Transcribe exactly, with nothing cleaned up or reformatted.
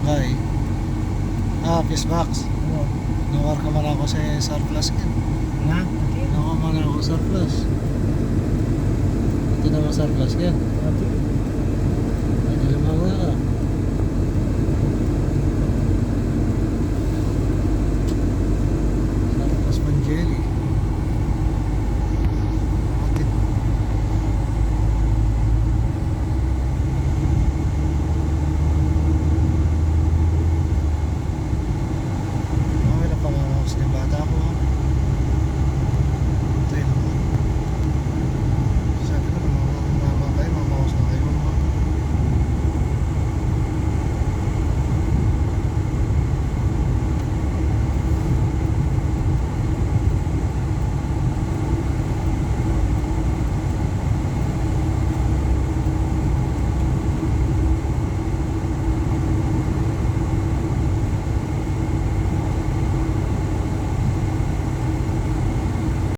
Ay. Ah, fuse box. Nukar ka man aku sa surplus ken. Na? Nukar ka man aku surplus. Iti na man surplus ken.